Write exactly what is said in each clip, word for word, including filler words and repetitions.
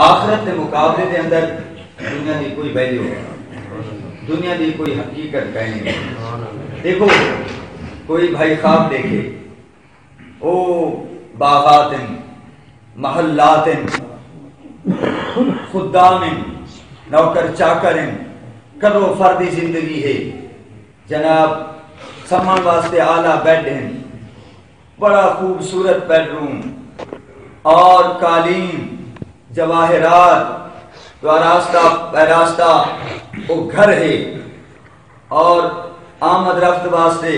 آخرت دے مقابلے دے اندر دنیا دی کوئی ویلیو، دنیا دی کوئی حقیقت کائنی۔ دیکھو، کوئی بھائی خواب ݙیکھے، او باغات ہن، محلات ہن، خدام ہن، نوکر چاکر ہن، کرو فر دی زندگی ہے جناب، سمن واسطے اعلیٰ بیڈ ہن، بڑا خوبصورت بیڈ روم اور قالین، جواہرات، تو آراستہ پیراستہ او گھر ہے، اور آمد رفت واسطے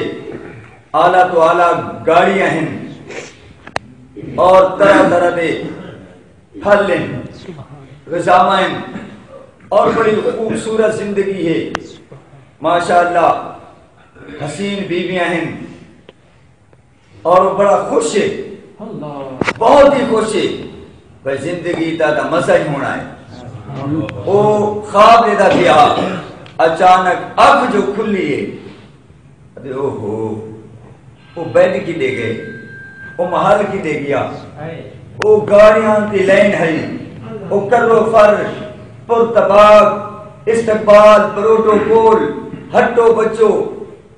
اعلیٰ تو اعلیٰ گاڑیاں ہن، اور طرح طرح دے پھل ہن، غذاواں ہن، اور بڑی خوبصورت زندگی ہے۔ ماشاءاللہ، حسین بیویاں ہن، اور وہ بڑا خوش ہے، بہت ہی خوش ہے۔ بھئی، زندگی دا تاں مزہ ہی ہونا ہے۔ او خواب دے دا پیا، اچانک اکھ جو کھلی ہے، تے او ہو، او بیڈ کݙے ڳئے؟ او محل کݙے ڳیا؟ او گاڑیاں دی لین ہئی، او کرو فر، پر طباق، استقبال، پروٹوکول، ہٹو بچو،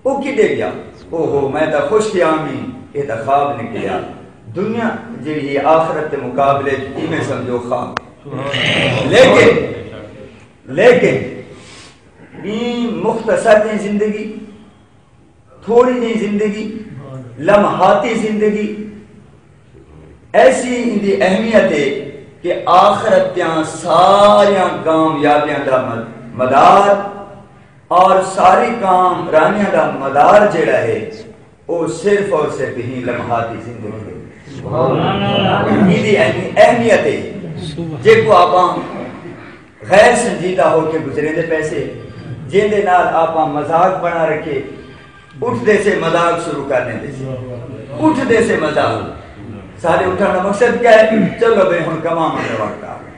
او کݙے ڳیا؟ او ہو، میں تاں خوش تھی آمی، اے تاں خواب نکلیا۔ دنیا جیڑھی ہے، آخرت دے مقابلے وچ ایویں سمجھو خواب۔ لیکن، لیکن ایں مختصر جئی زندگی، تھوڑی جئی زندگی، لمحاتی زندگی، ایسی ایندی اہمیت ہے کہ آخرت دیاں ساریاں کامیابیاں دا مد-، مدار اور ساری کامرانیاں دا مدار جیڑھا ہے، او صرف اور صرف ہی لمحاتی زندگی ہے۔ ایندی اہمی-، اہمیت ہے، جیکو آپاں غیر سنجیدہ ہو کے گزریندے پئے سے، جیندے نال آپاں مذاق بݨا رکھے، اٹھدے سے مذاق شروع کر ݙیندے سے، اٹھدے سے مذاق۔ سارے اٹھݨ دا مقصد کیا ہے؟ چلو بھئی، ہݨ کماوݨ دا وقت آ ڳئے،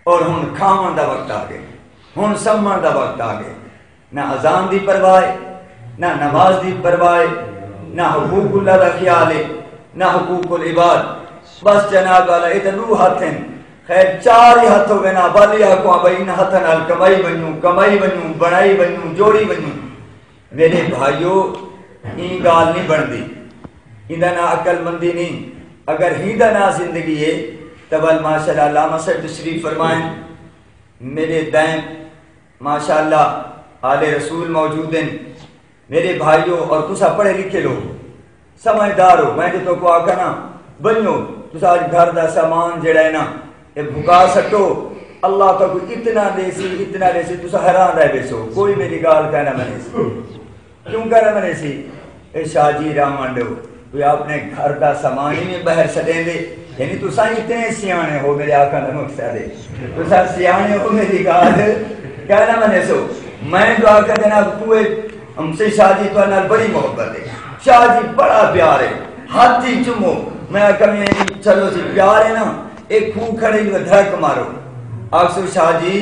اور ہݨ کھاوݨ دا وقت آ ڳئے، ہݨ سمݨ دا وقت آ ڳئے۔ نہ اذان دی پرواہ ہے، نہ نماز دی پرواہ ہے، نہ حقوق اللہ دا خیال ہے، نہ حقوق العباد۔ بس جناب والا، اے تاں ݙو ہتھ ہن۔ خیر، چار ہی ہتھ ہووے نا، ول آکھو ہاں بھئی، انہاں ہتھاں نال کمائی ونڄوں، کمائی ونڄوں، بݨائی ونڄوں، جوڑی ونڄوں۔ میݙے بھائیو، ایں ڳالھ نہیں بݨدی، ایندا ناں عقل مندی نہیں۔ اگر ہیندا ناں زندگی ہے، تاں ول ماشاءاللہ علامہ صاحب تشریف فرمائن، میݙے دائیں ماشاءاللہ آل رسول موجود ہن۔ میݙے بھائیو، اور تساں پڑھے لکھے لوگ، سمجھدار ہو، میں جو تہاکوں آکھاں نا، ونڄو، تساں اڄ گھر دا سامان جیڑھا ہے نا، اے بھکا سٹو، اللہ تہاکوں اتنا ݙیسی، اتنا ݙیسی، تساں حیران رہ ویسو، کوئی میری ڳالھ کائنا منیسی۔ کیوں کائنا منیسی؟ اے شاہ جی رہوݨ ݙیو، کوئی اپݨے گھر دا سامان ہی نہیں ٻاہر سٹیندے۔ یعنی تساں اتنے سیاݨے ہو، میرے آکھݨ دا مقصد ہے، تساں سیاݨے ہو، میری ڳالھ کائنا منیسو۔ میں جو آکھاں جناب، کوئے ہم سے شاہ جی تہاݙے نال بڑی محبت ہے، شاہ جی بڑا پیار ہے، ہتھ ہی چمو۔ میں آکھاں میں چلو جی پیار ہے نا، اے کھوہ کھڑے جو دھڑک مارو۔ آکھسو شاہ جی،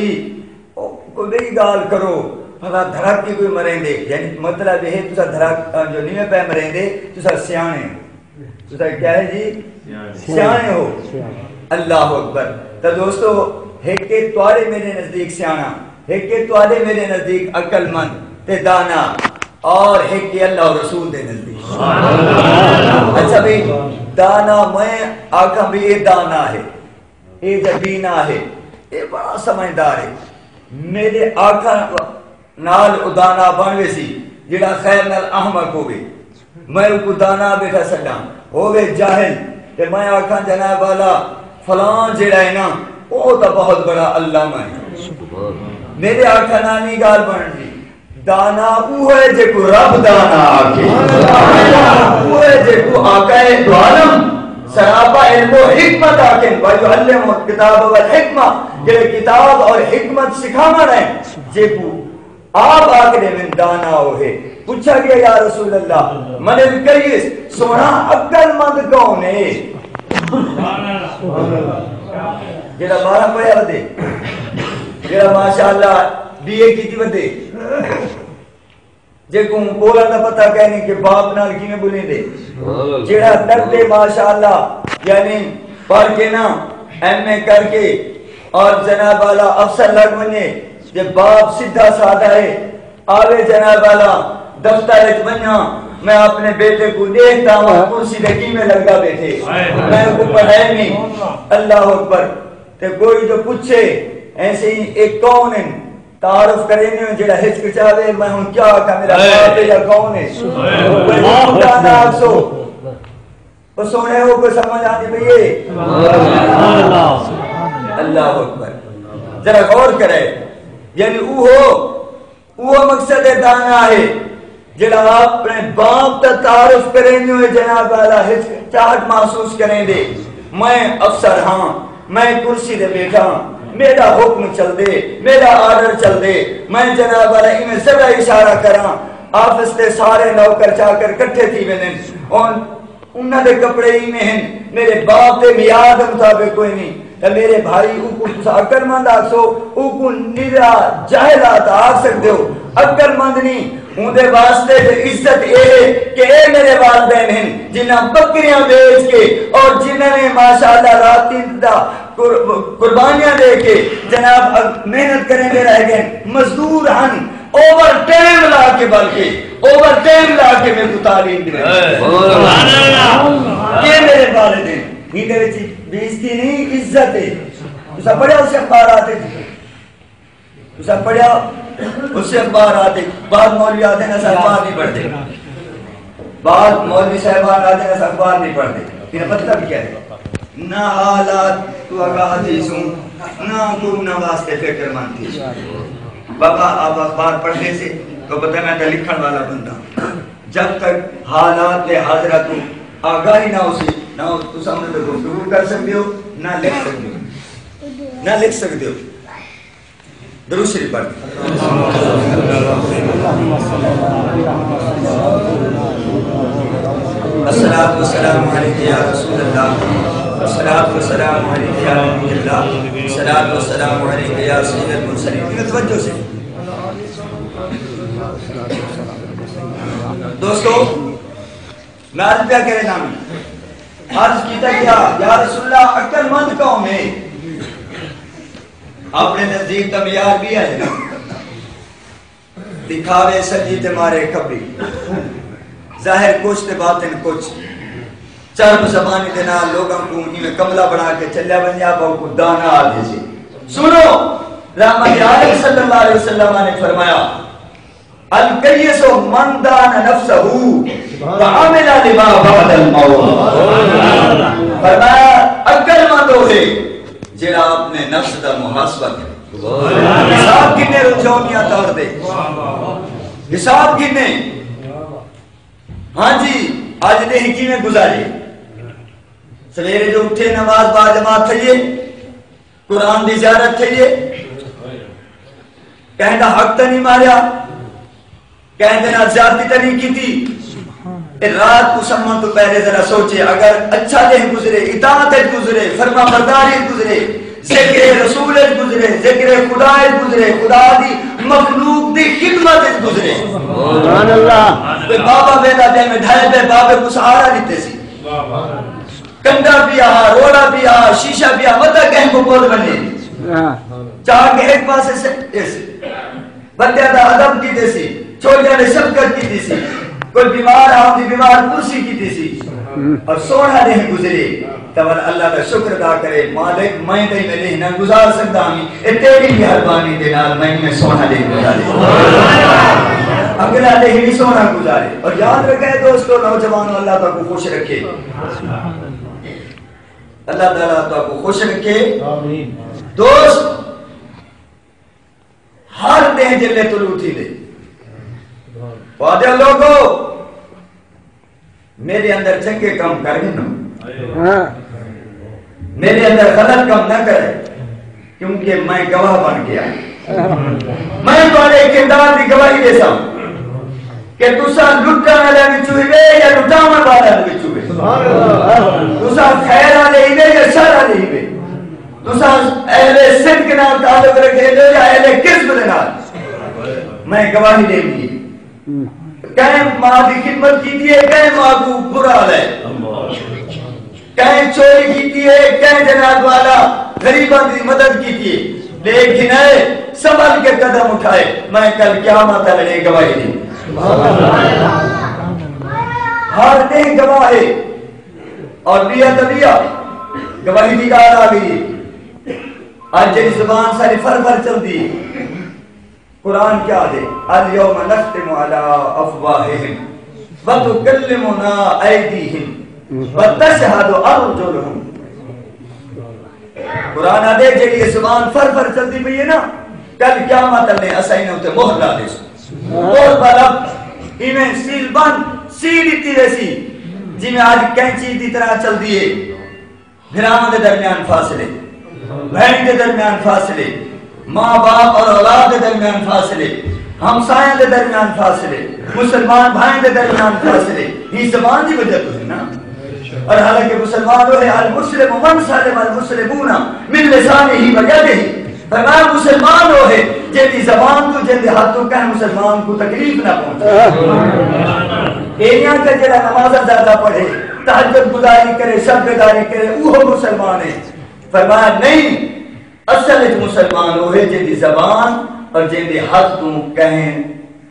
او کوئی ٻئی ڳالھ کرو، بھلا دھڑک کے کوئی مریندے، یعنی مطلب اے ہے تساں دھڑک جو نیویں پئے مریندے، تساں سیاݨے ہو۔ تساں کیا ہے جی؟ سیاݨے۔ سیاݨے ہو۔ سیاݨے۔ اللہ اکبر۔ تاں دوستو، ہک ہے تہاݙے میݙے نزدیک سیاݨا، ہک ہے تہاݙے میݙے نزدیک عقل مند تے دانا، اور ہک ہے اللہ و رسول دے نزدیک۔ اچھا بھئی، دانا میں آکھاں بھئی اے دانا ہے، اے جا بینا ہے، اے بڑا سمجھدار ہے۔ میݙے آکھݨ نال او دانا بݨ ویسی، جیڑھا خیر نال احمق ہووے۔ میں اوکوں دانا ٻیٹھا سݙاں، ہووے جاہل، تے میں آکھاں جناب والا فلاں جیڑھا ہے نا، او تاں بہت بڑا علامہ ہے۔ میݙے آکھݨ نال نی ڳالھ بݨدی۔ دانا اوہے جیکوں رب دانا آکھے۔ اوہے جیکوں آقائے دو عالم سراپا علم و حکمت آکھن، ویعلمہ الکتاب والحکمہ، جیڑھے کتاب اور حکمت سکھاوݨ ہے، جیکوں آپ آکھدے ہن دانا اوہے۔ پچھا ڳیا، یا رسول اللہ، من الکیس، سوہݨا عقل مند کون ہے؟ جیڑھا بارہ پڑھیا ودے، جیڑھا ماشاءاللہ بی اے کیتی ودے، جیکوں ٻولݨ دا پتہ کائنی کہ باپ نال کیویں ٻولیندے، جیڑھا ݙردے ماشاءاللہ، یعنی پڑھ کے نا ایم اے کر کے اور جناب والا افسر لڳ ونڄے، جے باپ سدھا سادہ ہے، آوے جناب والا دفتر وچ ونڄاں، میں اپݨے بیٹے کوں ݙیکھدا ہاں کرسی تے کیویں لڳا ٻیٹھے، میں کوں پڑھائے نہیں۔ اللہ اکبر۔ تے کوئی جو پچھے ایسے ہی ایک کون ہیں، تعارف کریندے ہو، جیڑھا ہچکچاوے، میں ہݨ کیا آکھاں، میرا باپ ہے یا کون ہے؟ کوئی بندہ نہ آکھسو۔ او سوہݨے، او کوئی سمجھ آندی پئی ہے؟ اللہ اکبر۔ ذرا غور کرے، یعنی اوہو، اوہو مقصد دانا ہے، جیڑھا اپݨے باپ دا تعارف کریندے ہوئے جناب والا ہچکچاہٹ محسوس کریندے۔ میں افسر ہاں، میں کرسی تے ٻیٹھا ہاں، میݙا حکم چلدے، میݙا آرڈر چلدے، میں جناب والا ایویں ذرا اشارہ کراں، آفس دے سارے نوکر چاکر کٹھے تھی ویندن۔ ہݨ انہاں دے کپڑے ایویں ہن، میݙے باپ دے معیار دے مطابق کوئی نہیں۔ تے میݙے بھائی، اوکوں تساں عقل مند آکھسو، اوکوں نرا جاہل آ تاں آکھ سڳدے ہو، عقل مند نہیں۔ اوندے واسطے تے عزت اے ہے کہ اے میݙے والدین ہن، جنہاں ٻکریاں ویچ کے اور جنہاں نے ماشاءاللہ راتیں دا قر-، قربانیاں ݙے کے جناب ا-، محنت کریندے رہ ڳئے، مزدور ہن، اوور ٹائم لا کے، بلکہ اوور ٹائم لا کے میرے کو تعلیم دی وجہ سے۔ سبحان اللہ۔ کہ میرے والدین، ایندے وچ بے عزتی نہیں، عزت ہے۔ تساں پڑھیا اس اخبارات وچ؟ تساں پڑھیا اس اخبارات وچ؟ بعض مولوی آتے ہیں، اساں اخبار نہیں پڑھتے۔ بعض مولوی صاحبان آتے ہیں، اساں اخبار نہیں پڑھتے۔ یہ مطلب کیا ہے؟ نہ حالات تو آگاہ تھی سوں، نہ کورونا واسطے فکر مند تھی سوں۔ بابا، آپ اخبار پڑھدے سے تو پتہ میں تے لکھݨ والا بندہ۔ جب تک حالات دے حاضرہ توں آگاہی نہ ہوسی، نہ تساں انہاں تے گفتگو کر سڳدے ہو، نہ لکھ سڳدے ہو، نہ لکھ سڳدے ہو۔ درود شریف پڑھ۔ الصلاۃ والسلام علیک یا رسول اللہ، الصلاۃ والسلام علیک یا نبی اللہ، الصلاۃ والسلام علیک یا سید المرسلین۔ توجہ سے۔ دوستو، میں عرض پیا کرے نامی، عرض کیتا گیا، یا رسول اللہ، عقل مند قوم ہے۔ اپنے نزدیک دا معیار بھی ہے نا، دکھاوے سجی تے مارے کبھی، ظاہر کچھ تے باطن کچھ۔ چرب زبانی دے نال لوگاں کوں ایویں کملا بݨا کے چلیا ونڄے، آپ کو دانا آ ݙیسی۔ سنو، رحمت عالم صلی اللہ علیہ وسلم نے فرمایا، الکیس من دان نفسہ وعمل لما بعد الموت۔ فرمایا، عقل مند ہوے جیڑھا اپنے نفس دا محاسبہ کرے۔ حساب کنے رجوع میاں طور دے؟ حساب کنے؟ ہاں جی، اڄ ݙینہہ کیویں گزارے؟ سویرے جو اٹھے، نماز با جماعت تھئیے، قرآن دی زیارت تھئیے، کہیں دا حق تاں نہیں ماریا، کہیں دے نال زیادتی تاں نہیں کیتی۔ تے رات کوں سمن توں پہلے ذرا سوچے، اگر اچھا ݙینہہ گزرے، اطاعت وچ گزرے، فرما برداری وچ گزرے، ذکر رسول وچ گزرے، ذکر خدا وچ گزرے، خدا دی مخلوق دی خدمت وچ گزرے۔ سبحان اللہ۔ تے بابا ویلا ݙے میں ڈھائے پے، بابے کوں سہارا ݙتے سی۔ کنڈا پیا ہا، روڑا پیا ہا، شیشہ پیا، متاں کہیں کوں ٻول ونڄے۔ ہاں۔ چا کے ہک پاسے سے، اس بندے دا ادب کیتے سی، چھوٹیاں دے شفقت کیتی سی، کوئی بیمار آ، اوندی بیمار پرسی کیتی سی۔ ہوں۔ اور سوہݨا ݙینہہ گزرے، تاں ول اللہ دا شکر ادا کرے، مالک، میں تاں ایویں ݙینہہ نہ گزار سڳدا ہاں، اے تیݙی مہربانی دے نال میں ایویں سوہݨا ݙینہہ گزارے۔ اڳلا ݙینہہ وی سوہݨا گزارے۔ اور یاد رکھے دوستو، نوجوانو، اللہ تہاکوں خوش رکھے۔ اللہ تعالیٰ تہاکوں خوش رکھے۔ آمین۔ دوست، ہر ݙینہہ جلے طلوع تھیندے، او آہدے، لوگو، میݙے اندر چنڳے کم کر گھنو، ہاں۔ میݙے اندر غلط کم نہ کرے، کیونکہ میں گواہ بݨ کے آیا۔ میں تہاݙے کردار دی گواہی ݙیساں کہ تساں لٹݨ والے وچوں ہیوے یا لٹاوݨ والے وچوں ہیوے۔ سبحان اللہ۔ تساں خیر والے ہیوے یا شر والے ہیوے۔ تساں اہل صدق نال تعلق رکھیندے ہو یا اہل کذب دے نال؟ میں گواہی ݙیندی ہے۔ کہیں ماں دی خدمت کیتی ہے، کہیں ماں کوں برا لے، کہیں چوری کیتی ہے، کہیں جناب والا غریباں دی مدد کیتی ہے، لیکن اے سنبھل کے قدم اٹھائے، میں کل قیامت تلڑے گواہی دی۔ ہر ݙینہہ گواہ ہے۔ اور بیا طبیعہ گواہی دی ڳالھ آ ڳئی ہے۔ اڄ جیڑھی زبان ساری فر فر چلدی ہے، قرآن کیا دے؟ الیوم نختم علی افواہہم وتکلمنا ایدیہم وتشہد ارجلہم۔ قرآن آدے جیڑھی یہ زبان فر فر چلدی پئی ہے نا، کل قیامت نے اساں انہاں تے مہر لا دے سو۔ مہر والا ایویں سیل بند، سیل ڈتی ویسی، جویں اج کینچی دی طرح چلدی ہے۔ بھراواں دے درمیان فاصلے، بھائیں دے درمیان فاصلے، ماں باپ اور اولاد دے درمیان فاصلے، ہمسایاں دے درمیان فاصلے، مسلمان بھائیں دے درمیان فاصلے، ہی زبان دی وجہ تو ہے نا۔ اور حالانکہ مسلمان وہ ہے، المسلم من سلم المسلمون من لسانہ و یدہ۔ فرمایا، مسلمان وہ ہے جن دی زبان تو، جن دے ہاتھ تو کہیں مسلمان کو تکلیف نہ پہنچے۔ اے نہیں کہ جڑا نماز زیادہ پڑھے، تہجد گزاری کرے، شب بیداری کرے، وہ مسلمان ہے۔ فرمایا، نہیں، اصل وچ مسلمان وہ ہے جن دی زبان اور جن دے ہاتھ تو کہیں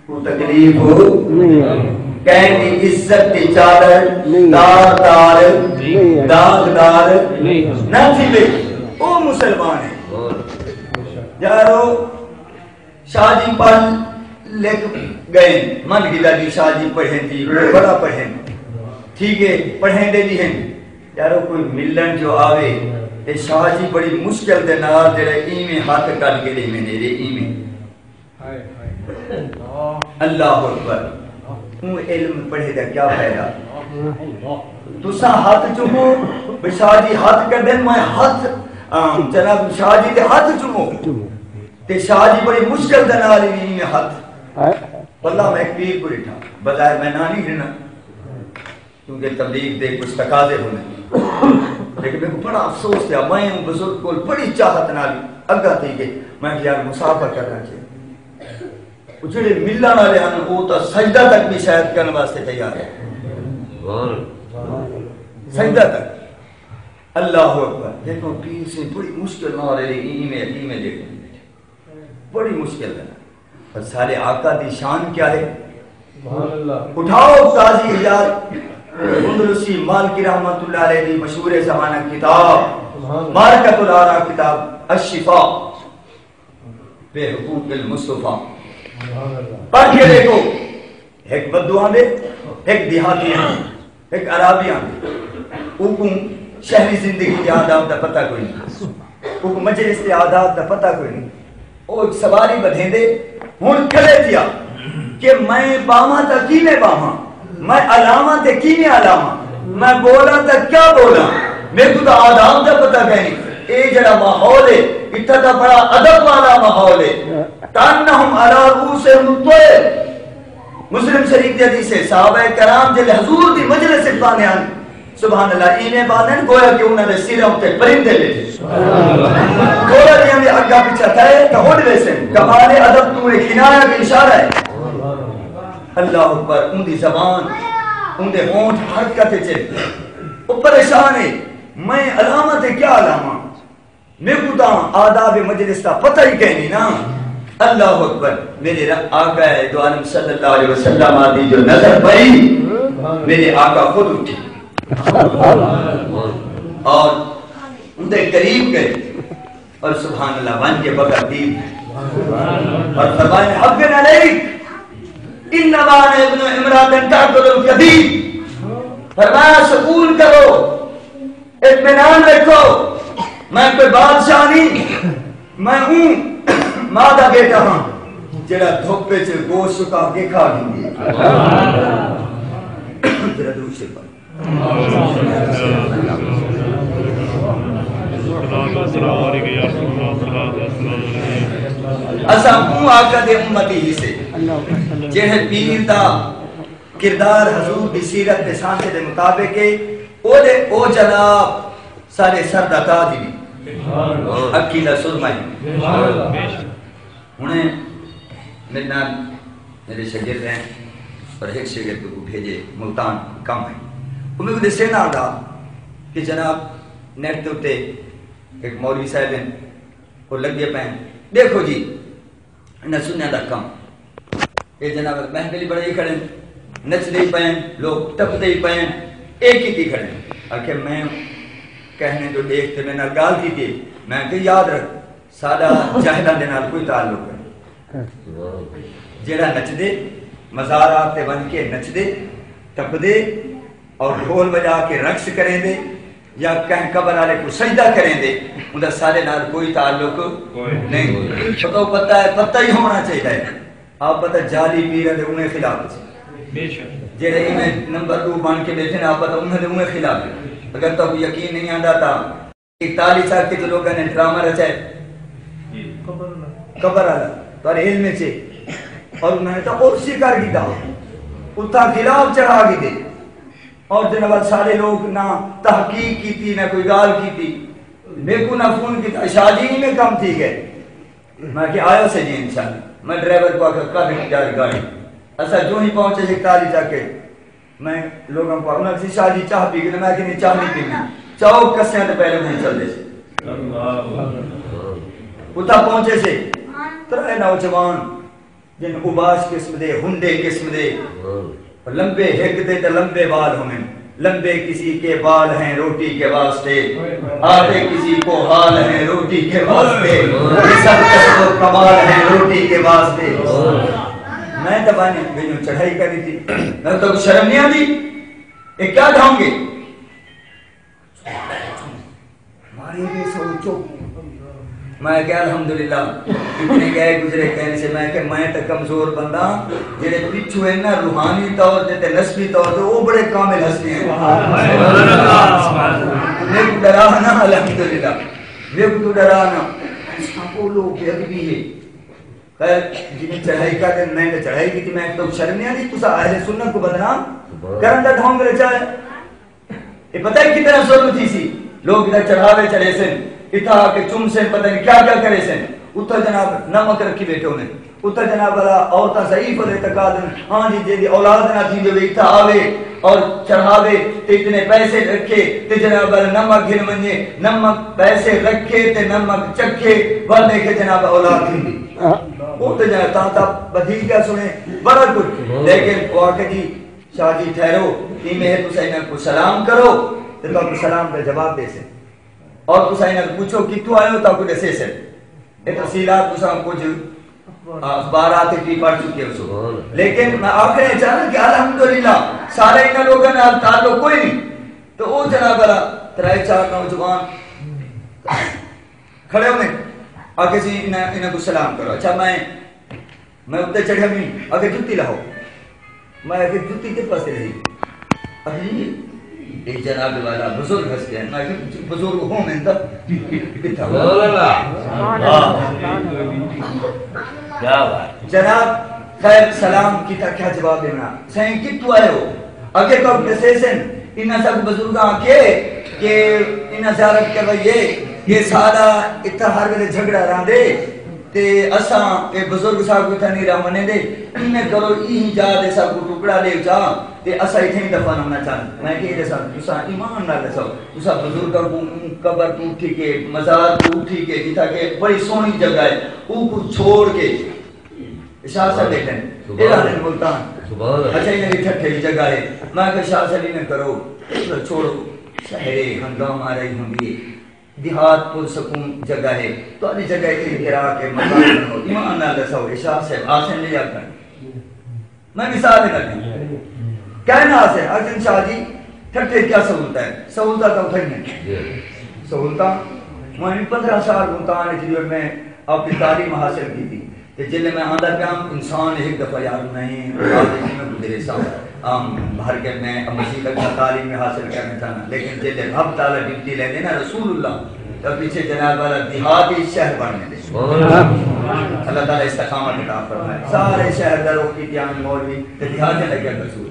کوں تکلیف ہو، نہیں۔ کہیں دی عزت دی چادر، نہیں۔ داغدار، نہیں۔ داغدار نہیں۔ نہ تھیوے، او مسلمان ہے۔ یارو، شاہ جی پڑھ لکھ ڳئے، من گھدا جی شاہ جی پڑھیں جی، بڑا پڑھیں۔ ٹھیک ہے، پڑھیندے وی ہن۔ یارو، کوئی ملݨ جو آوے تے شاہ جی بڑی مشکل دے نال جڑے ایویں ہتھ کڈھ کے ݙیویندے، ایویں۔ اللہ اکبر۔ اوں علم پڑھے دا کیا فائدہ؟ تساں ہتھ چومو، بھئی شاہ جی ہتھ کڈھن، میں ہتھ، آ، جناب شاہ جی دے ہتھ چومو۔ تے شاہ جی بڑی مشکل دے نال ہی ایویں ہتھ۔ واللہ میں ایک پیر کو ڈٹھا، بظاہر میں نہ نہیں گھننا۔ کیونکہ تبلیغ دے کچھ تقاضے ہوندے۔ لیکن میکوں بڑا افسوس تھیا، میں اوں بزرگ کول بڑی چاہت نال اگاں تھی ڳئے، میں آکھیا، یار، مسافر کرݨا چاہیے۔ او جڑے ملݨ والے ہن، او تاں سجدہ تک وی شاید کرݨ واسطے تیار ہے۔ سجدہ تک۔ اللہ اکبر۔ دیکھو، پیر سے بڑی مشکل نال اے ایویں، ایویں ݙیکھو۔ بڑی مشکل ہے۔ پر سارے آقا دی شان کیا ہے؟ سبحان اللہ۔ اٹھاؤ قاضی عیاض اندلسی مالکی رحمۃ اللہ علیہ دی مشہور زمانہ کتاب، سبحان اللہ۔ معرکۃ الآراء، کتاب الشفاء بحقوق المصطفیٰ۔ سبحان اللہ۔ پڑھ کے دیکھو، ہک بدو آندے، ہک دیہاتی آندے، ہک عرابی آندے۔ اوکوں شہری زندگی دے آداب دا پتہ کوئی نہیں۔ اوکوں مجلس دے آداب دا پتہ کوئی نہیں۔ او ہک سواری ٻدھیندے، ہݨ کھڑے تھیا کہ میں ٻاہواں تاں کیویں ٻاہواں، میں الاواں تے کیویں الاواں، میں ٻولاں تاں کیا ٻولاں، میکوں تاں آداب دا پتہ کائنی۔ اے جڑا ماحول ہے، اتھاں تاں بڑا ادب والا ماحول ہے۔ کأنہم علی رؤوسہم الطیر۔ مسلم شریف دی حدیث ہے، صحابہ کرام جیلے حضور دی مجلس وچ ٻاہندے ہن، سبحان اللہ، ایویں ٻاہندن گویا کہ انہاں دے سراں اتے پرندے ٻیٹھے۔ تھوڑا جیہاں وی اڳاں پچھاں تھئے تاں اݙ ویسن۔ کمال ادب توں اے کنایہ تے اشارہ ہے۔ اللہ اکبر، اوندی زبان، اوندے ہونٹ حرکت وچ ہن۔ او پریشان ہے، میں الاواں تے کیا الاواں؟ میکوں تاں آداب مجلس دا پتہ ہی کائنی نا۔ اللہ اکبر۔ میرے ر-، آقا دو عالم صلی اللہ علیہ وسلم دی جو نظر پئی، میرے آقا خود اٹھے اور اوندے قریب گئے اور سبحان اللہ ونڄ کے بغیر دید اور فرمایا، حق علیک، انما انا ابن امرأۃ تأکل القدید۔ فرمایا، سکون کرو، اطمینان رکھو، میں کوئی بادشاہ نہیں، میں اوں ماں دا بیٹا ہاں، جڑا دھوپ وچ گوشت سکا کے کھا گھندی ہے۔ ذرا درود شریف پڑھ۔ اساں اوں آقا دے امتی ہیسے، جڑے پیر دا کردار حضور دی سیرت تے سانچے دے مطابق ہے، او دے او جناب سارے سر دا تاج ہی، اکھیں دا سرمہ ہی۔ ہݨ میرے نال میرے شاگرد ہیں اور ہک شاگرد کوں بھیجے ملتان کم ہے۔ او میکوں ݙسیندا ہا کہ جناب، نیٹ دے اتے ہک مولوی صاحب ہن، او لڳے پئے ہن، ݙیکھو جی، انہاں سنیاں دا کم۔ اے جناب، محفل ہی بݨائی کھڑے ہن، نچدے ہی پئے ہن، لوک ٹپدے ہی پئے ہن، اے کیتی کھڑے ہن۔ آکھے، میں کہیں جو ݙیکھ تے میݙے نال ڳالھ کیتی ہے، میں کہ یاد رکھ، ساݙا جاہلاں دے نال کوئی تعلق نہیں۔ جیڑھا نچدے، مزارات تے ونڄ کے نچدے، ٹپدے اور ڈھول وڄا کے رقص کریندے یا کہیں قبر والے کوں سجدہ کریندے، اوندا ساݙے نال کوئی تعلق نہیں۔ پتہ، پتہ ہی ہونا چاہیدا ہے۔ آپ پتہ، جعلی پیر دے اونہے خلاف ہے۔ جیڑھے ایویں نمبر ݙو بݨ کے ٻیٹھے نے، آپ پتہ انہاں دے اونہے خلاف ہے۔ اگر تہاکوں یقین نہیں آندا تاں اکتالیس آ کے جو لوگاں نے ڈرامہ رچائے، قبر والا، تہاݙے علم وچ ہے، اور انہاں نے تاں عرس ہی کر گھدا، اتھاں غلاف چڑھا گھدے، اور جناب سارے لوگ نہ تحقیق کیتی، نہ کوئی ڳالھ کیتی۔ میکوں نہ فون کیتا، شاہ جی ایویں کم تھی ڳئے۔ میں کہ آیا سے جی انشاءاللہ۔ میں ڈرائیور کوں آکھیا، کر یار گاڑی۔ اساں جو ہی پہنچے اکتالیس آ کے، میں لوگاں کوں، انہاں آکھیا، شاہ جی چاہ پی گھدے؟ میں آکھیا، نہیں، چاہ نہیں پینی۔ چاؤ کسیاں تے پہلے وہیں چلدے سے۔ اتھاں پہنچے سے، ترے نوجوان، جن اوباش قسم دے، ہنڈے قسم دے، لمبے ہک دے تے لمبے وال ہوون۔ لمبے کسی کے بال ہیں روٹی کے واسطے، آتے کسی کو حال ہیں روٹی کے واسطے، یہ سب کسب و کمال ہیں روٹی کے واسطے۔ میں تاں ونڄ ونڄوں چڑھائی کری تھی۔ میں تاں شرم نہیں آندی؟ اے کیا ڈھونگے؟ ماری دے سوچو۔ میں کہیا، الحمدللہ، اتنے گئے گزرے کہیں سے۔ میں کہ میں تے کمزور بندہ، جڑے پچھو ہیں نا، روحانی طور تے، تے نسبی طور تے، او بڑے کامل ہستی ہیں۔ میکوں ڈرا نہ، الحمدللہ، میکوں تو ڈرا نہ۔ بولو، بے ادبی ہے۔ خیر، جنہیں چڑھائی کر دے، میں تے چڑھائی کی تھی، میں تو شرم نہیں آتی، تسا اہل سنت کو بدنام کرن دا ڈھونگ رچا ہے۔ اے پتہ ہے کتنا ظلم تھی سی؟ لوگ اتھا چڑھاوے چڑھے سن، اتھا آ کے چم سن، پتہ نہیں کیا کیا کرے سن۔ اتھا جناب نمک رکھی بیٹھے ہونے۔ اتھا جناب والا عورتاں ضعیف الاعتقاد ہیں۔ ہاں جی، جیندی اولاد نہ تھی جو اتھا آوے اور چڑھاوے تے اتنے پیسے رکھے تے جناب والا نمک گھن منجے، نمک پیسے رکھے تے نمک چکھے، ور دیکھے جناب اولاد تھی۔ وہ تو جناب تاں تاں بدھی کیا سنے، بڑا کچھ۔ لیکن وہ آ کے جی، شاہ جی ٹھہرو، ایویں ہے تساں انہاں کوں سلام کرو تے تہاکوں سلام دا جواب ݙیسن، اور تساں انہاں کوں پچھو کتھوں آئے ہو، تہاکوں ݙسیسن۔ اے تفصیلات تساں کچھ اخبارات وچ وی پڑھ چکے ہوسو۔ لیکن میں آکھݨا چاہنا کہ الحمدللہ سارے انہاں لوکاں نال تعلق کوئی نہیں۔ تے او جناب والا ترائے چار نوجوان کھڑے ہونے، آکھے سی انہاں، انہاں کوں سلام کرو۔ اچھا میں میں اتے چڑھیا وی، آکھے جتی لاہو۔ میں آکھے جتی کس واسطے لہی؟ آکھے جی، اے جناب والا بزرگ ہستے ہیں۔ میں آکھے بزرگ ہوون تاں کتھا؟ سبحان اللہ۔ ہاں۔ کیا بات۔ جناب، خیر سلام کیتا، کیا جواب ݙیوݨا؟ سائیں کتھوں آئے ہو؟ اگے تو ݙسیسن، انہاں سب بزرگاں آکھے کہ انہاں زیارت کروائی ہے کہ سارا اتھاں ہر ویلے جھگڑا رہندے۔ تے اساں اے بزرگ صاحب کوں اتھاں نہیں رہوݨ ݙیندے، ایویں کرو، ایں جا دے ساکوں ٹکڑا ݙیو چا، تے اساں اتھاں ہی دفن ہووݨا چاہندے۔ میں کہیا ݙساں، تساں ایمان نال ݙسو، تساں بزرگاں کوں قبر توں اٹھی کے، مزار توں اٹھی کے، جتھاں کہ بڑی سوہݨی جگہ ہے، اوکوں چھوڑ کے شاہ صاحب ٻیٹھن، اے رہندن ملتان۔ اچھا، انہاں دی ٹھٹھے دی جگہ ہے۔ میں کہیا، شاہ صاحب ایویں کرو، چھوڑو، شہر ہے، ہنگامہ رہی ہوندی ہے۔ دیہات پر سکون جگہ ہے، تہاݙی جگہ تے کرا کے مکان بݨاؤ۔ ایمان نال ݙساؤ، اے شاہ صاحب آسن نہیں آکھن۔ میں مثال ݙینا پیا۔ کہنا آسن، آکھن شاہ جی، ٹھٹھے کیا سہولتاں ہیں؟ سہولتاں تاں اتھاں ہی ہیں۔ سہولتاں، میں پندرہ سال ملتان وچ جو میں اپݨی تعلیم حاصل کیتی۔ تے جیلے میں آندا پیاں، انسان ہک دفعہ یار میں آدھے جی میں گزرے سا، آم، بھر کے میں مزید اگلا تعلیم میں حاصل کرنا چاہنا، لیکن جیلے رب تعالیٰ ڈیوٹی لیندے نا رسول اللہ، تو پیچھے جناب والا دیہاتی شہر بݨ ویندے۔ اللہ تعالیٰ استقامت عطا فرمائے۔ سارے شہر دا رخ کیتے آن مولوی تے دیہات لگیا رسول۔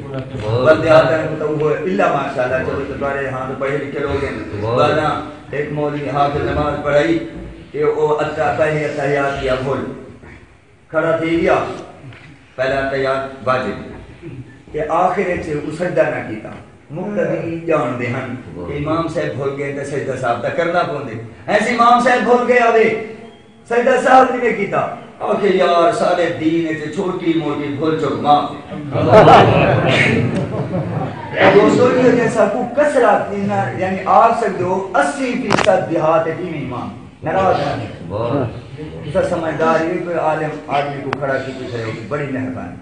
بس دیہات کو تو وہ الا ماشاءاللہ، چلو تو بارے ہاں تو پڑھے لکھے لوگ ہیں۔ ورنہ ایک مولوی حافظ نماز پڑھائی کہ وہ اتہ-، پہلی اتحیات کی ابھل کھڑا تھی گیا، پہلا تیار واجب، تے آخر وچ او سجدہ نہ کیتا۔ مقتدی ڄاݨدے ہن کہ امام صاحب بھل ڳئے تے سجدہ سہو تاں کرݨا پوندے۔ ایسے امام صاحب بھل ڳئے آوے، سجدہ سہو نہیں کیتا۔ آکھے، یار، سارے دین وچ چھوٹی موٹی بھل چک معاف ہے۔ دوستو، یہ کہ ساکوں کثرت، یعنی آکھ سکدے ہو، اسی فیصد دیہات وچ ایویں امام ناراض نہ تھے۔ تساں سمجھدار ہی کوئی عالم آدمی کو کھڑا کی پوچھ رہے ہو، بڑی مہربانی۔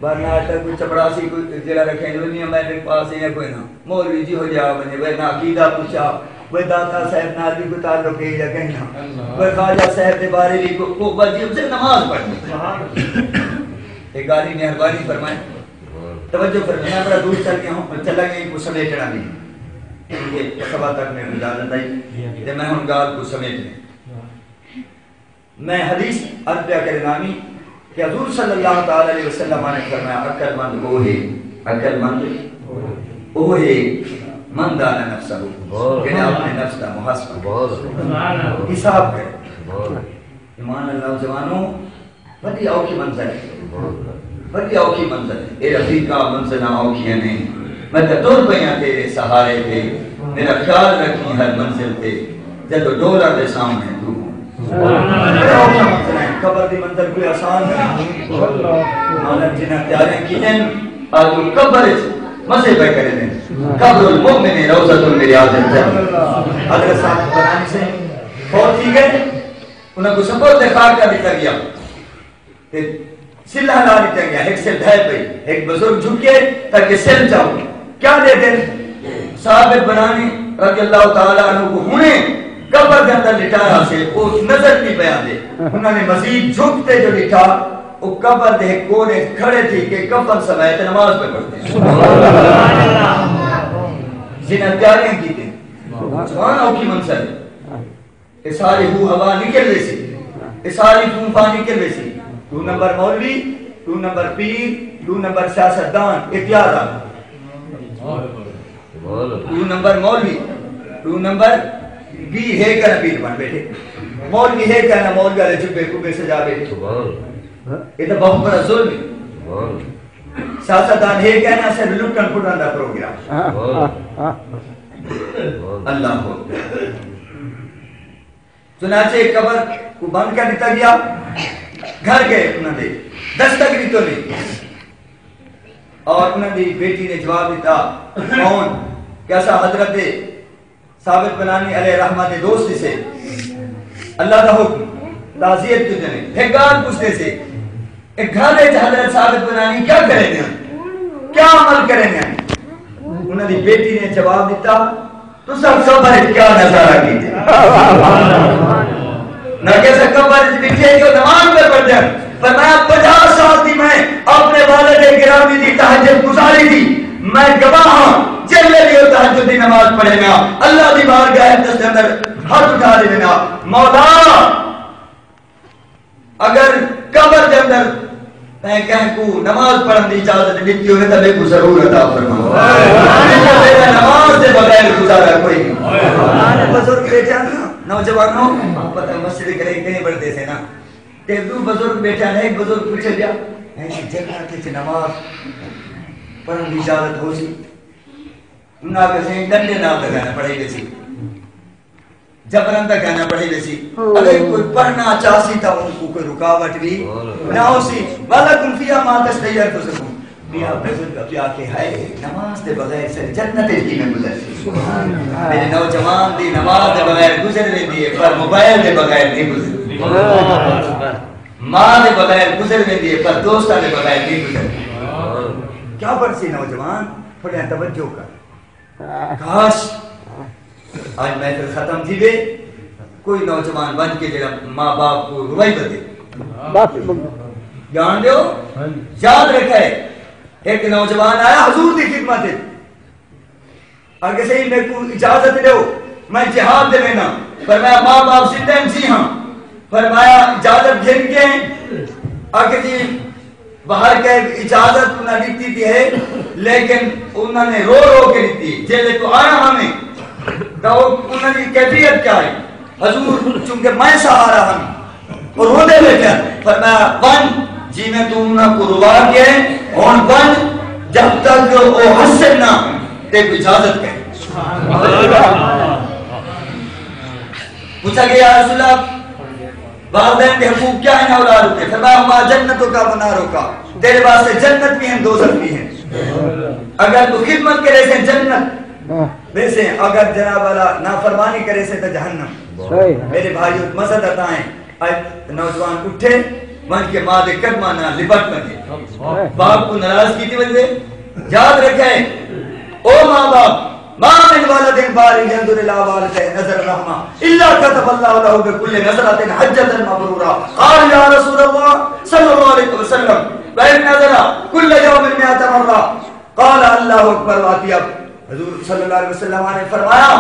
ورنہ اڄ تک کوئی چپڑاسی کوئی جیڑھا رکھے جو نہیں، میٹرک پاس ہے یا کوئی نہ، مولوی جی ہو جا ونڄے، وے نہ عقیدہ پچھا، وے داتا صاحب نال بھی کوئی تعلق ہے یا کہیں نہ، وے خواجہ صاحب دے بارے بھی کو، کو بس جی اسے نماز پڑھنی۔ ایک گالی مہربانی فرمائے، توجہ فرمائے، میں بڑا دور چل گیا ہوں، چلا گیا ہوں، کو سمیٹنا نہیں۔ کیونکہ سوا تک میں اجازت آئی، تے میں ہن گال کو سمیٹنے۔ میں حدیث عرض پیا کرینامی کہ حضور صلی اللہ تعالی علیہ وسلم نے فرمایا، عقل مند او ہے، عقل مند او ہے، من دان نفسہ، جڑا اپنے نفس دا محاسبہ، حساب کرے۔ ایمان اللہ جوانو، وݙی اوکھی منزل ہے، وݙی اوکھی منزل ہے۔ اے رفیقا، منزلاں اوکھیاں نہیں، میں تاں ٹر پیاں تیرے سہارے تے، میرا خیال رکھیں ہر منزل تے، جدوں ڈولاں دے سامنے توں ہوں۔ بڑا اوکھا منزل ہے، قبر دی منزل کوئی آسان نہیں۔ مالک جنہاں تیاریاں کیتن، آجو قبر وچ مزے پئے کریندن۔ قبر المؤمن روضۃ من ریاض الجنہ۔ حضرت صاحب بنانی سے فوت تھی ڳئے، انہاں کوں سپرد خاک کر ݙتا ڳیا۔ تے سلہ لا ݙتا ڳیا، ہک سل ڈھہہ پئی، ہک بزرگ جھکے تاکہ سل چاؤ۔ کیا ݙیہدن؟ ثابت بنانی رضی اللہ تعالی عنہ کو ہنے قبر دے اندر لٹایا سے، او نظر نہیں پیا دے۔ انہاں نے مزید جھک تے جو ݙٹھا، او قبر دے ہک کونے کھڑے تھی کے کفن سمیت نماز پہ پڑھتے۔ جنہاں تیاریاں کیتن، جوان اوکھی منزل ہے۔ اے ساری ہو ہوا نکل ویسی، اے ساری فوں فاں نکل ویسی۔ ݙو نمبر مولوی، ݙو نمبر پیر، ݙو نمبر سیاستدان، اے تیار آ۔ ݙو نمبر مولوی، ݙو نمبر بھی ہے کنا پیر بن بیٹھے۔ مولوی ہے کنا مولوی والے جبے کبے سجا بیٹھے۔ اے تاں بہت بڑا ظلم ہے۔ سیاستدان ہے کنا صرف لٹن پھٹن دا پروگرام۔ اللہ اکبر۔ چنانچہ قبر کو بند کر ݙتا ڳیا، گھر ڳئے انہاں دے، دستک ݙتو نہیں۔ اور انہاں دی بیٹی نے جواب ݙتا، کون؟ کہ اساں حضرت ثابت بنانی علیہ رحمہ دے دوست سے، اللہ دا حکم، تعزیت کیوں جنے، ہک ڳالھ پچھدے سے، اے گھر وچ حضرت ثابت بنانی کیا کریندے ہن؟ کیا عمل کریندے ہن؟ انہاں دی بیٹی نے جواب ݙتا، تساں قبر وچ کیا نظارہ کیتے؟ نہ کہ اساں قبر وچ ݙٹھے جو نماز پہ پڑھدے ہن۔ فرمایا، پنجاہ سال دی میں اپنے والد گرامی دی تہجد گزاری تھی۔ میں گواہ ہاں، جیڑھے ویلے او تہجد دی نماز پڑھے نا، اللہ دی بارگاہ اقدس دے اندر ہتھ اٹھا ݙیوے نا، مولا، اگر قبر دے اندر تیں کہیں کوں نماز پڑھݨ دی اجازت ݙتی ہووے تاں میکوں ضرور عطا فرما۔ میکوں تیرا نماز دے بغیر گزارا کوئی نہیں۔ بزرگ بیٹھے ہن نا، نوجوانوں، پتہ مسجد کرے کہیں بڑھدے سے نا۔ تے ݙو بزرگ بیٹھے ہن، ہک بزرگ پچھے ڳیا، ہیں جی جنت وچ نماز پڑھݨ دی اجازت ہوسی؟ انہاں آکھیا سئیں ݙنڈے نال تاں کائنا پڑھائی ویسی۔ جبرن تاں کائنا پڑھائی ویسی۔ اگر کوئی پڑھݨا چاہسی تاں اونکوں کوئی رکاوٹ وی نہ ہوسی۔ ولکم فیہا ما تشتہی انفسکم۔ میاں بزرگ پیا آکھے ہائے نماز دے بغیر ساݙی جنت وچ کیویں گزرسی؟ میرے نوجوان دی نماز دے بغیر گزر ویندی ہے پر موبائل دے بغیر نہیں گزردی۔ ماں دے بغیر گزر ویندی ہے پر دوستاں دے بغیر نہیں گزردی۔ کیا بݨسی نوجوان؟ تھوڑی توجہ کر۔ کاش اڄ محفل ختم تھی وے، کوئی نوجوان ونڄ کے جڑا ماں باپ کو روائی ودے۔ ڄاݨدے ہو؟ یاد رکھے، ہک نوجوان آیا حضور دی خدمت وچ، آکھے سئیں میکوں اجازت ݙیو، میں جہاد تے وینداں۔ فرمایا ماں باپ زندہ ہن؟ جی ہاں۔ فرمایا اجازت گھن کے؟ آکھے جی باہر کے اجازت انہاں ݙتی تے ہے، لیکن انہاں نے رو رو کے ݙتی۔ جیلے تو آیا ہمیں، تو انہاں دی کیفیت کیا ہے؟ حضور، چونکہ میں سہارا ہاں، او روندے ٻیٹھے ہن۔ فرمایا، ونڄ، جیویں توں انہاں کوں روا کے، ہݨ ونڄ، جب تک او ہسن نہ، تیکوں اجازت کائنی۔ پوچھا کہ یا رسول اللہ، والدین دے حقوق کیا ہیں اولاد اتے؟ فرمایا، ہما جنتک و نارک، تیرے واسطے جنت بھی ہیں، دوزخ بھی ہیں۔ اگر تو خدمت کریسیں، جنت ویسیں، اگر جناب والا نافرمانی کریسیں تو جہنم۔ میرے بھائیو، مزید عطائیں۔ اڄ نوجوان اٹھے، ونڄ کے ماء دے قدماں نال لپٹ ونڄے۔ باپ کوں ناراض کیتی ونڄے۔ یاد رکھے، او ماں باپ، ما من ولد بالغ ينظر إلى والديه نظر الرحمة إلا كتب الله له بكل نظرة حجة مبرورة۔ قالوا يا رسول الله صلى الله عليه وسلم، وإن نظر كل يوم مائة مرة؟ قال الله أكبر وأطيب۔ حضور صلی اللہ علیہ وسلم نے فرمایا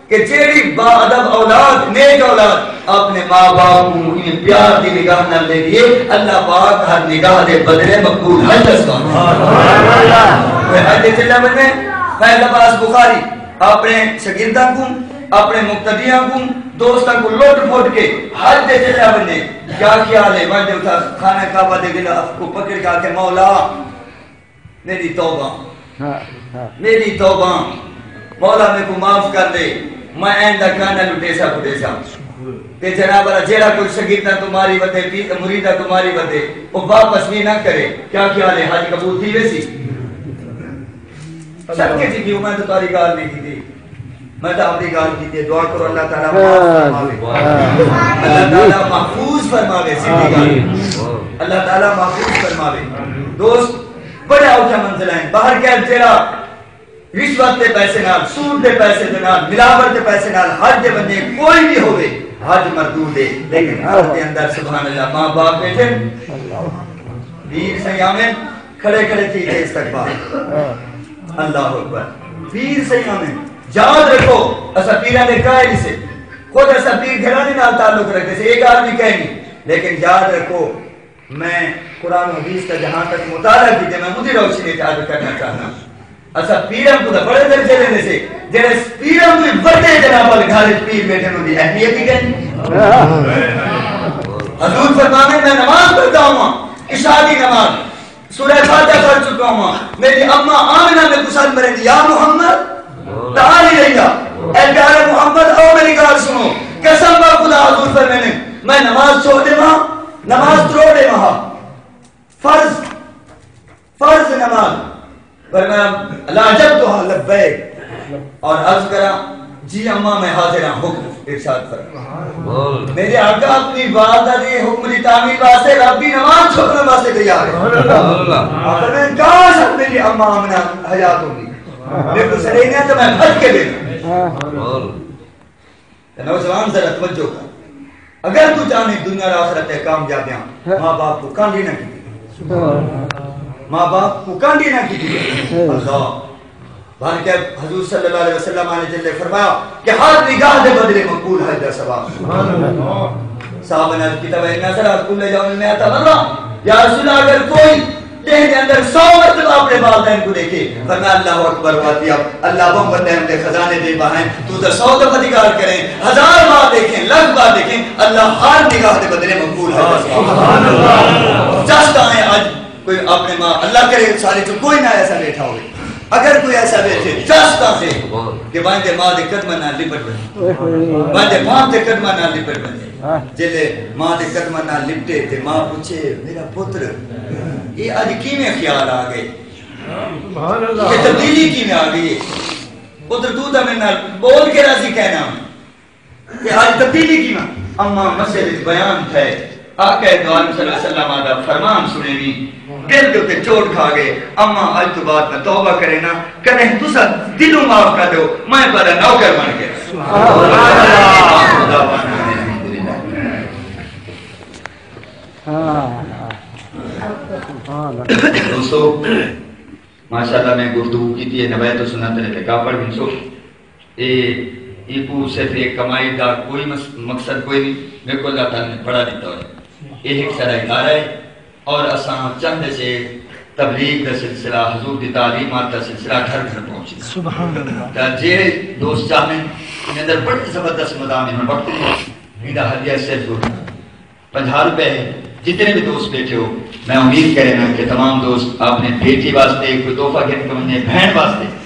کہ جیڑھی با ادب اولاد، نیک اولاد، اپنے ماں باپ کوں ایں پیار دی نگاہ نال ݙیکھیے، اللہ پاک ہر نگاہ دے بدلے مقبول حج دا ثواب۔ کوئی حج تے چلا ونڄے، فیض عباس بخاری اپنے شاگرداں کوں، اپنے مقتدیاں کوں، دوستاں کوں لٹ پھٹ کے حج تے چلا ونڄے، کیا خیال ہے؟ ونڄ تے اتھاں خانہ کعبہ دے غلاف کوں پکڑ کے آکھے، مولا، میری توبہ، ہاں، ہاں۔ میری توبہ، مولا میکوں معاف کر ݙے، میں آئندہ کائناں لٹیساں پٹیساں۔ تے جناب والا، جیڑھا کوئی شاگرداں توں ماری ودے، پی-، مریداں توں ماری ودے، او واپس وی نہ کرے۔ کیا خیال ہے، حج قبول تھی ویسی؟ صدقے چ کیوں، میں تو تہاݙی ڳالھ نہیں کیتی، میں تو اپݨی ڳالھ کیتی ہے۔ دعا کرو، اللہ تعالیٰ معاف فرماوے، اللہ تعالیٰ محفوظ فرماوے، سدھی ڳالھ، اللہ تعالیٰ محفوظ فرماوے۔ دوست، بڑا اوکھا منزل ہے۔ باہر کیا جیڑھا رشوت دے پیسے نال، سود دے پیسے دے نال، ملاوٹ دے پیسے نال حج دے ونڄے کوئی بھی ہوے، حج مردود ہے۔ لیکن گھر دے اندر سبحان اللہ ماں باپ بیٹھے، پیر سئیں آمن، کھڑے کھڑے تھی کے استقبال۔ اللہ اکبر۔ پیر سئیں آمن۔ یاد رکھو، اساں پیراں دے قائل سے، خود اساں پیر گھراں دے نال تعلق رکھے سے، ایک آدمی کہیں نہیں، لیکن یاد رکھو، میں قرآن و حدیث دا جہاں تک مطالعہ کیتے، میں اودی روشنی وچ عرض کرنا چاہنا۔ اساں پیراں کوں تاں بڑے درجے ݙیندے سے، جیڑھے پیراں کوں وی وݙے جناب والے گھر وچ پیر بیٹھے، انہاں دی اہمیت ہی کائنی۔ حضور فرماوے، میں نماز پڑھدا ہاں، عشاء دی نماز، سورہ فاتحہ پڑھ چکا ہاں، میری اماں آمنہ میکوں سݙ مریندی، یا محمد، تعال الیہ، اے پیارے محمد، آؤ میری ڳالھ سݨو۔ قسم با خدا، حضور فرمیندے، میں نماز چھوڑ ݙیواں، نماز تروڑ ݙیواں، فرض، فرض نماز۔ فرمایا، لاجبتها لبیک، اور عرض کراں، جی اماں، میں حاضر ہاں، حکم ارشاد فرمایا۔ میرے آقا اپݨی والدہ دے حکم دی تعمیل واسطے، رب دی نماز چھوڑݨ واسطے تیار ہے۔ آپ فرمایا، کاش میری اماں آمنہ حیات ہوندی، میکوں سݙیندیاں تے میں بھڄ کے وینداں۔ تے نوجوان، ذرا توجہ کر، اگر توں چاہندیں دنیا اور آخرت تے کامیابیاں، ماں باپ کوں کانڈی نہ کیتی۔ ماں باپ کوں کانڈی نہ کیتی۔ اللہ، بلکہ حضور صلی اللہ علیہ وسلم نے جلے فرمایا کہ ہر نگاہ دے بدلے مقبول حج دا ثواب۔ صحابہ نے عرض کیتا، وَإِنَّ نَظَرَ كُلَّ يَوْمٍ مِائَةَ مَرَّةٍ، یا رسول اللہ، اگر کوئی ݙینہہ دے اندر سو مرتبہ اپݨے والدین کوں ݙیکھے، فرمایا، اللہ اکبر و اطیب، اللہ ٻہوں وݙے، اوندے خزانے بے بہا ہن، توں تاں سو دفعہ دیدار کریں، ہزار بار ݙیکھیں، لکھ بار ݙیکھیں، اللہ ہر نگاہ دے بدلے مقبول ہے۔ سبحان اللہ۔ جس طرح اڄ کوئی اپݨے ماں، اللہ کرے سارے چوں کوئی نہ ایسا ٻیٹھا ہووے، اگر کوئی ایسا ٻیٹھے، جس طرح کہ ونڄ تے ماں دے قدماں نال لپٹ ونڄے، ونڄ تے باپ دے قدماں نال لپٹ ونڄے۔ جیلے ماں دے قدماں نال لپٹے تے ماں پچھے، میرا پتر، اے اڄ کیویں خیال آ ڳئے؟ سبحان اللہ۔ اے تبدیلی کیویں آ ڳئی ہے؟ پتر، توں تاں میرے نال ٻول کے راضی کائنا کہ اڄ تبدیلی کیویں؟ اماں مسجد وچ بیان تھئے، آقا دو عالم صلی اللہ علیہ وسلم دا فرمان سݨیوی، دل دے اتے چوٹ کھا ڳئے۔ اماں، اڄ توں بعد میں توبہ کرینا، کݙہیں تساں دلوں معاف کر ݙیو، میں تہاݙا نوکر بݨ ڳیا۔ سبحان اللہ۔ دوستو، ماشاءاللہ، میں گفتگو کیتی ہے، نوایت السنت نے تے کافر بن سو۔ اے، ایکوں صرف ایک کمائی دا کوئی مس-، مقصد کوئی نہیں، میرے کو اللہ تعالیٰ نے بڑا دیتا ہوئے۔ اے ایک سارا ادارہ ہے اور اساں چند سے تبلیغ دا سلسلہ، حضور دی تعلیمات دا سلسلہ گھر گھر پہنچے۔ سبحان اللہ۔ تا جے دوست چاہیں، اندر بڑے زبردست مضامین، وقت نہیں، ایندا ہدیہ صرف پنجاہ روپے ہے۔ جتنے بھی دوست بیٹھے ہو، میں امید کرے نا کہ تمام دوست اپنے بیٹی واسطے کوئی تحفہ گھن کے ونجے، بہن واسطے۔